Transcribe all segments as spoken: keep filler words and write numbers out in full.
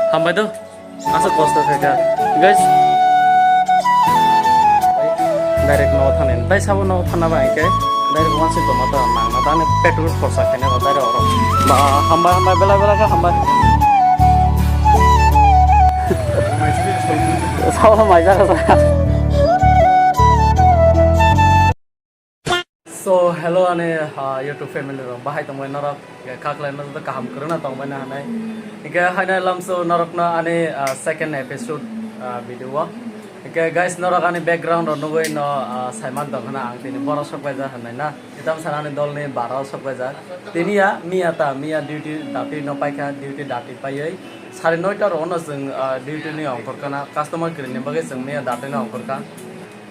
Hambai do. Asa kosto khaikha. Guys. Direct no thani. Tai sabo no thana ba ke. Direct one se toma ta nang na tane petrol khorsa khaina ba direct oro. Ba hambai hambai bela bela kha hambai. Sabo mai jaga sa. So, hello ani, ah, YouTube family rok, bahai tongbai norok, hingke kha khlai no joto kaham kwrwngna tongbai na hinwi. Hingke haino lamso norok no ani, ah, second episode, ah, video o. Hingke guys, norok ani background rok nugwi no, ah, saiman tong khna ang tini boro sok baija hinwi na. Itam sana ani dol ni bara sok baija. Tini ya, miya ta, miya duty dati no paikha, duty dati paiwi. Sari noita rok no chwng, ah, duty ni ongkhor khna, customer kwrwini bagwi chwng miya dati no ongkhor kha.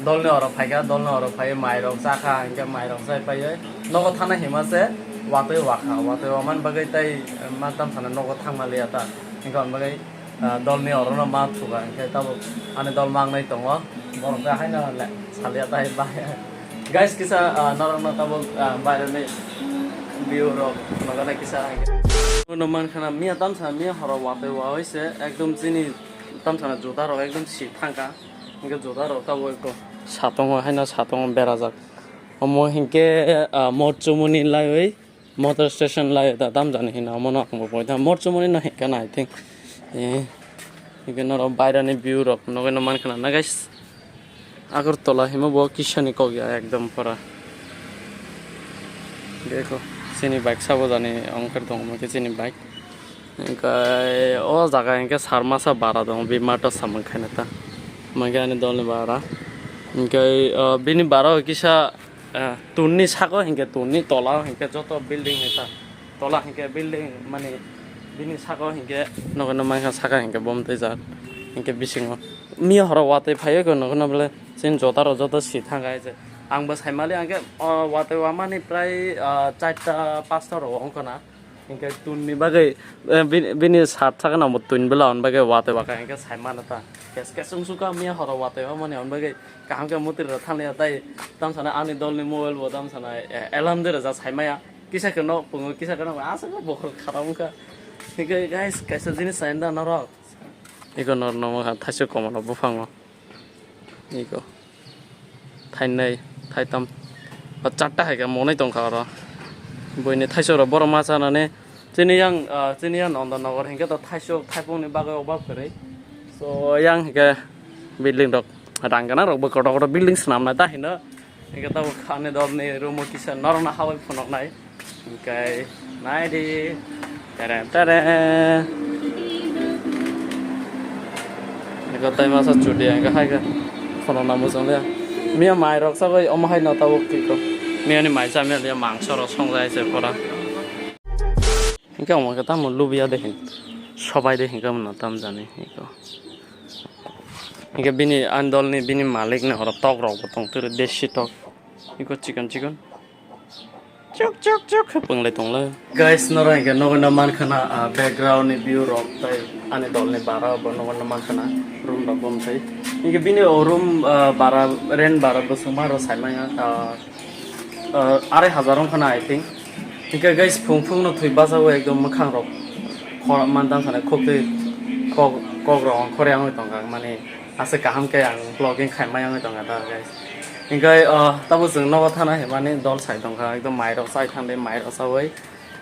Dolni oro phaikha, dolni oro phaiwi mairok chakha, hinkhe mairok chai paiwi nogo thana hima se watwi wakha, watwi wamani bagwi tei, eh, ma tamsana nogo thangma liya ta, hinkhe hwn bagwi, ah, dolni orono ma thukha, hinkhe tabuk ani dol mangnai tongo, borok tei haino le-, saliya ta hai bai. Guys, kisa, ah, norokno tabuk, ah, baireni view rok phunuknai kisa hinkhe. Bono mankha na miya tamsa miya horo watwi wawi se ekdom chini tamsana juta rok ekdom si thangkha. Hingke juda rok tabuk eko satongo haino satongo berajak. Omo hingke, ah, Motchumoni laiwi motor station laiwi da dam jani hino omono ang bo boita Motchumoni no hingke na I think. Eh, hingke norok bairani view rok nogoi no mankha na guys. Agartala himo bo kisani kok ya ekdom pura. Beko chini bike sabo jani ongkhe tongo chini bike. Hingke o jaga hingke sarmasa bara tongo, bini mata samung khaina ta. Hingke ani dolni bara. Hingke, o, bini bara o kisa, eh, tunni saka o hingke tunni tola o hingke joto building hai ta. Tola hingke building mani bini saka o hingke nogoi no mankha saka hingke bom tei jat. Hingke bisingo miya horo watwi phaiwi nogoi no bole chini jota rok joto si thang hai se. Ang bo sai mali hingke, o, watwi wamani prai, ah, charta pasta rok wngkha na. Hingke tunni bagwi, eh, bini, bini sat sakno bo tun bela hwn bagwi watwi wakha hingke sai mano ta. Kes kes wng sukha miya horo watwi wamani hwn bagwi kaham khe mwtwi rok thangya tai tamsana ani dolni mobile bo tamsana, eh, alarm de rwja sai maya. Kisa khe nok pungo, kisa khe nok aswk bokhorok khara wngkha. Hingke guys, kaisa jinis sai da norok. Eko nor nomo kha thaisok komono buphango. Eko. Thainai, thaitam, ba charta hai khe monai tongkha oro. Buini thaisok rok borok ma chanani chini yang, ah, chini yang Nonda Nogor hinkhe to thaisok thaipung ni bagwi obab kwrwi. So yang hinkhe building rok rang gana rok bo kotor kotor building swnam nai ta hino. Hinkhe tabuk ani dol ni room o kisa norok no habwi phunuk nai. Hingke, naidi. Tere, tere. Eko tai masa chudi, hingke hai khe. Khono namo chong le. Miya mai rok sagoi, omo hai no tabuk tiko. Miya ni mai cha miya liya mangso rok song jai se pora. Hingke omo khe tamo lubiya de hin. Sobai de hingke omo no tam jani. Eko. Hingke bini andol ni bini malik ni horo tok rok bo tong tere desi tok. Eko chikon chikon. Chuk, chuk, chuk khe punglai tonglai. Guys, norok hingke nogoi no mankha na, ah, background ni view rok tai ani dol ni bara bo nogoi no mankha na room rok bo mthai. Hingke bini o room, ah, bara, rent bara bo swngma rok sai manya, ah, ah, arai hajar wngkha na I think. Hingke guys, phung phung no thwi basago ekdom mwkhang rok khorok man dam sana khok twi kok, kok rok khore wngwi tongkha mani. Ase kaham khe ang vlogging khaima yangwi tongkha da, guys. Hingke, o, tamo chwng nogo thana himani dol sai tongkha, ekdom mairok chai thangdi, mairok chaui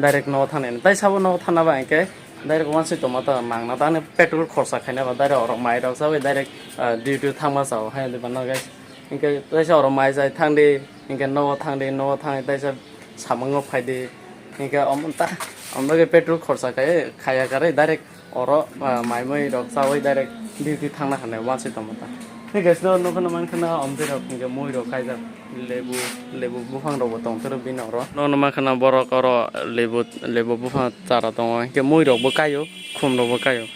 direct nogo thana hino. Tai sabo nogo thana ba hingke direct wansoi tongma ta mangna ta ani petrol khorsa khaina ba direct orok mairok chaui direct, ah, duty thangma chao hai diba no, guys. Hingke taisa orok mai chai thangdi, hingke nogo thangdi, nogo thangdi taisa samungo phaidi. Hingke omo ta, omo ke petrol khorsa khai, khaya karwi direct oro, ah, mai mui rok chaui direct duty thangna hinwi wansoi tongma ta. Hingke sino nokno mankha na omtwi rok hingke mui rok kaijak lebu, lebu buphang rok bo tongtwrw bini oro. Nokno mankha na borok oro lebu, lebu buphang chara tongo, hingke mui rok bo kaio, khum rok bo kaio.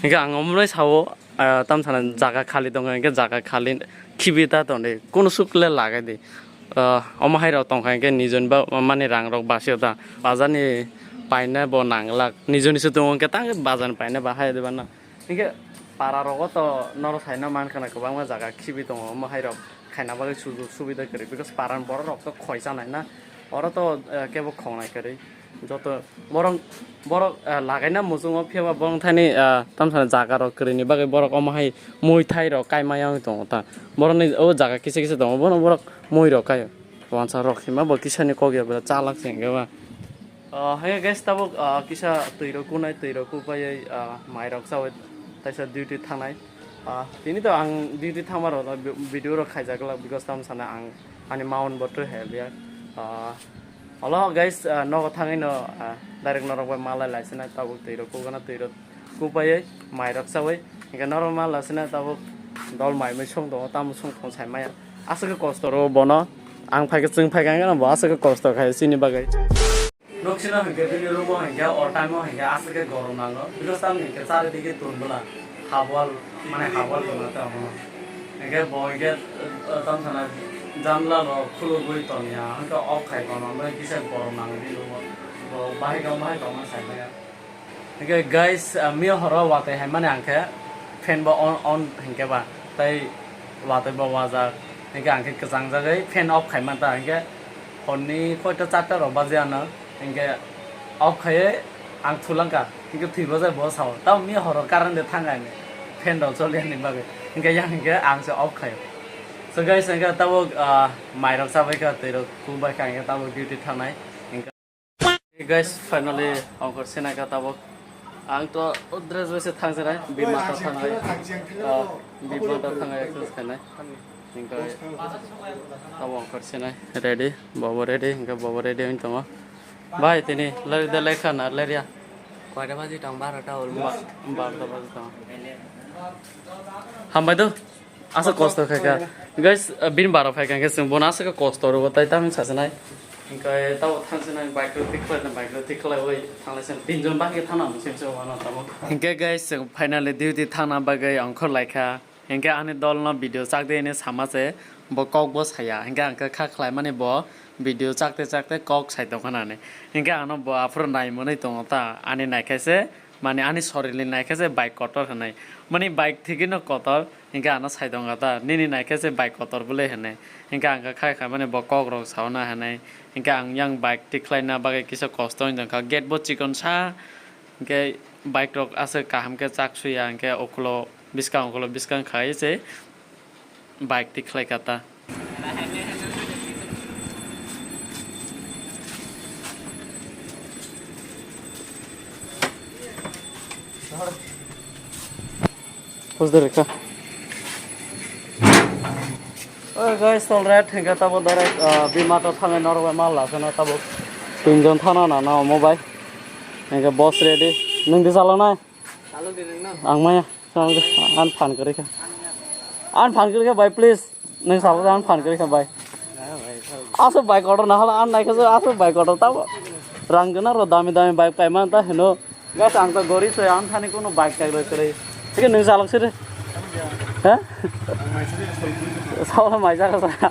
Hingke ang omo nai sao, ah, tamsana jaga khali tongo, hingke jaga khali khibi ta tongdi, kunu suk le lagai di. Ah, omo hai rok tongkha hingke nijoni ba mani rang rok basio ta. Bazar ni paina bo nanglak. Nijoni se tongo hingke tang bazar ni paina ba hai diba na. Hingke para rogo to norok saina mankha na kwbangma jaga khibi tongo. Omo hai rok khaina bagwi sujug subida kwrwi. Because para ni borok rok to khoi chanai na. Oro to, eh, kebo khongnai kwrwi. Joto borok, borok, ah, lagaina muchungo, phiya ba borok thani, ah, tamsani jaga rok kwrwini bagwi borok omo hai mui thai rok kaima yang tongo ta. Borokni o jaga kisa kisa tongo, bono borok mui rok kaio. Wansa rok hima bo kisani kok ya, bwla chalak se hwnkhe ba. Ah, hai guys, tabuk, ah, kisa twi rok kunai, twi rok kupaiwi, ah, mai rok chawi taisa duty thangnai. Ah, tini to ang duty thangma rok no vi-, video rok khaijak glak, because tam sana ang ani maun bo twi hel ya. Ah, olo guys, ah, nogo thangwi no, ah, direct norok bai malai lai sinai, tabuk twi rok kugana, twi rok kupaiwi, mai rok chawi, hingke norok malai sinai tabuk dol mai mui song tongo, tamo song tong sai maya. Aswk kosto ro bono, ang phaikhe chwng phaikha hingke bo aswk kosto khai chini bagwi. Noksino hingke bini room o hingke o time o hingke aswk khe gorom nango. Because tamni hingke charidike tun bwla habwal, mane habwal tongma tei omono. Hingke bo hingke, eh, tam sana janla rok khulugwi tongya, hingke off khai tongma bai kisa gorom nango bini room o. Bo bahai tong, bahai tongma sai maya. Hingke guys, ah, miya horo watwi hai mani ang khe fan bo on, on hingke ba tei watwi bo wajak. Hingke ang khe kwchang jagwi fan off khai manta hingke horni koita charta rok baji ano. Hingke off khaiwi ang thulangkha, hingke thwibo jai bo sao, tamo miya horo current de thang ani fan rok choli ani bagwi, hingke yang hingke ang se off khaio. So guys, hingke tabuk, ah, mai rok chabai kha, twi rok kubai kha, hingke tabuk duty thangnai. Hingke guys, finally ongkhor sinai kha tabuk. Ang to dress bai se thang sinai, bima ta thangnai, ah, bima ta thangnai exercise khainai. Hingke tabuk ongkhor sinai ready, bobo ready, hingke bobo ready wng tongo. Bai, tini leri de lekha na leria? Koita baji tong? Barota almost. Ba-, barota baji tong. Hambai do. Asa kosto khai kha. Guys, uh, bini baro phai kha hingke chwng bono asa khe kosto rwo tai tamni sasinai. Hingke tabo thangsinai bike rok tikhlai na bike rok tikhlai oi thanglai sen tinjon bahai khe thangna muchung se wano tamo. Hingke guys, chwng finally duty thangna bagwi ongkhor lai kha. Hingke ani dolno video chak di hinwi sama se, bo kok bo saya. Hingke ang khe kha khlaimani bo video chakte chakte kok sai tongkha nani. Hingke ano bo aphuru nai mwnwi tongo ta, ani naikhe se, mani ani sorilni naikhe se bike kotor hinwi. Mani bike thwigwino kotor, hingke ano sai tongkha ta, nini naikhe se bike kotor bwle hinwi. Hingke ang khe khai khaimani bo kok rok sauna hinwi. Hingke ang yang bike tikhlaina bagwi kisa kosto wng tongkha, gate bo chikon sa, hingke bike rok aswk kaham khe chak suya, hingke ukulo Bwskang ulo bwskang khai se bike tik khlai kha ta. Pus de rekha. Oi guys, alright, hingke tabo direct, ah, bima to thangwi norok bai mal la pheno tabo tinjon thana na na omo bai. Hingke boss ready. Nung di chalok nai? Ang maya, ang phan kwrwi kha. Ang phan kwrwi kha, bai, please. Nung sabo ang phan kwrwi kha, bai. Aswk bike order na hala, ang naikha aswk bike order tabo. Rang gwnang rok dami dami bike paima ta hino. Guys, ang to gori se, ang thani kuno bike tak roi kwrwi. Thik nung salok sire. Ha? Sabo mai jaga sa.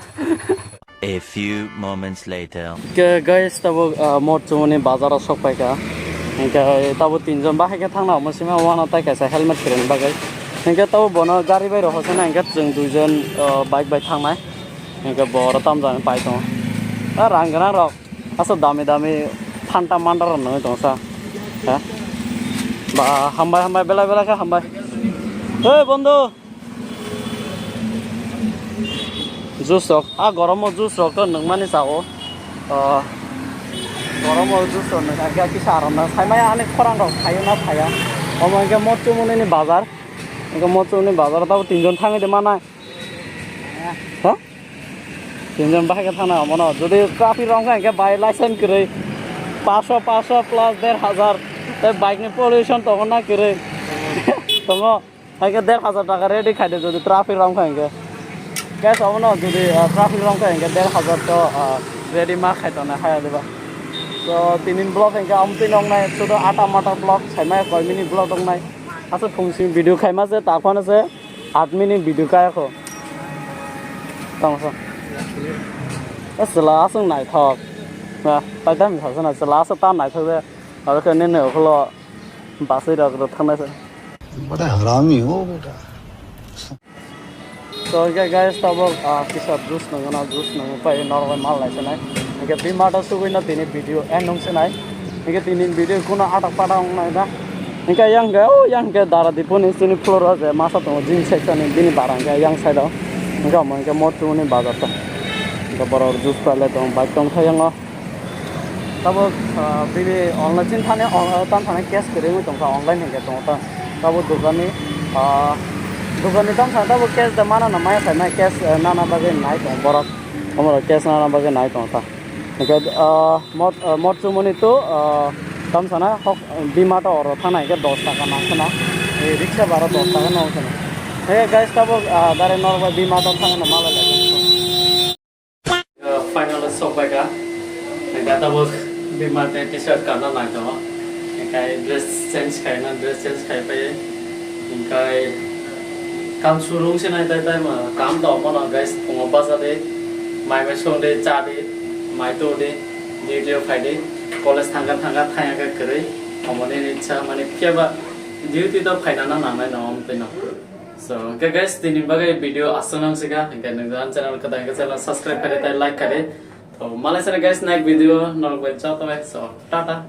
A few moments later. Ke guys, tabuk, ah, mot chumuni bazar o sok paikha. Hingke tabuk tinjon bahai khe thangna omo sima wana tai kaisa helmet kwrwini bagwi. Hingke tabuk bono gari bai rw hochana hingke chwng duijon, ah, bike bai thangnai. Hingke bo oro tamjani pai tongo. Ah, rang gwnang rok. Aswk dami dami phanta manta rok nugwi tongo sa. Ha? Ba, hambai, hambai, belai, belai khe hambai. Hey, bondhu! Juice rok, ah, goromo juice rok to nungmani sao. Ah, goromo juice rok nungkha kisa aram na. Saimaya ani khorang rok phaio na phaya. Omo hingke mot chumuni ni bazar. Hingke mot chumuni bazar tabo tinjon thangwi de manai. Ha? Tinjon bahai khe thangna omono. Jodi traffic rok wngkha hingke bai license kwrwi. Paso, paso plus der hajar. Tei bike ni pollution tongo na kwrwi. Tongo. Hai khe der hajar taka ready khai de jodi traffic rok wngkha hingke. Guys, omono jodi, ah, traffic rok wngkha hingke der hajar to, ah, ready ma khai tongna haya diba. To tinin vlog hingke amtwi nongnai sudo ata mata vlog saimai koi mini vlog tongnai. Aswk phung simi video khaima se ta phano se. Admin ni video kaya kho. Tamo sa. Eh, chwla aswk naithok. Na, paidam sa sana chwla aswk ta naithok de. Aro khe nini ukholo basui rok rw thangnai se. Bada harami ho beta. So, hingke guys, tabok, ah, kisa juice nangna, juice nangpai norok bai mal nai sanai. Hingke bima ta sugui no tini video end nung sanai. Hingke tini video kuno atak patak wng nai da. Hingke yang ke, o yang ke Dara Dipuni sini floor o je masa tongo jeans section ni bini bara hingke yang side o. Hingke omo hingke Motchumoni bazar ta. Hingke borok juice palai tongo, bike tong kha yang o. Tabuk, ah, bini online chin thani, on-, tam thani cash kwrwi wngwi tongkha, online hingke tongo ta. Tabuk dukani, ah, dukani tam thani tabuk cash da mana na maya khai mai cash, eh, nana bagwi nai tongo borok. Omoro cash nana bagwi nai tongo ta. Hingke, ah, Mot-, ah, Motchumoni to, ah, tam sana hok, Bima to oro thana hingke dos taka nang khana. Eh, rickshaw bara dos taka nang khana. Hey guys, tabuk, ah, gari norok bai Bima to thangna malai lai. Final sok bai ka. Hingke tabuk Bima ni t-shirt kana nai tongo. Hingke dress change kaina, dress change kai pai. Hingke kam surung se nai tai tai ma. Kam to mono guys, pungo baja de, mai mai song de, cha de, mai to de, duty o phai de, college thangka thangka thangya khe kwrwi. Omoni ni cha mani phiya ba duty to phaina na nangnai no, om twi no. So, hingke guys, tini bagwi video aswk nang sika, hingke nung jan channel kwtal hingke channel subscribe kare tai like kare. To, malai sana guys, next video norok bai cha to bai. So, tata.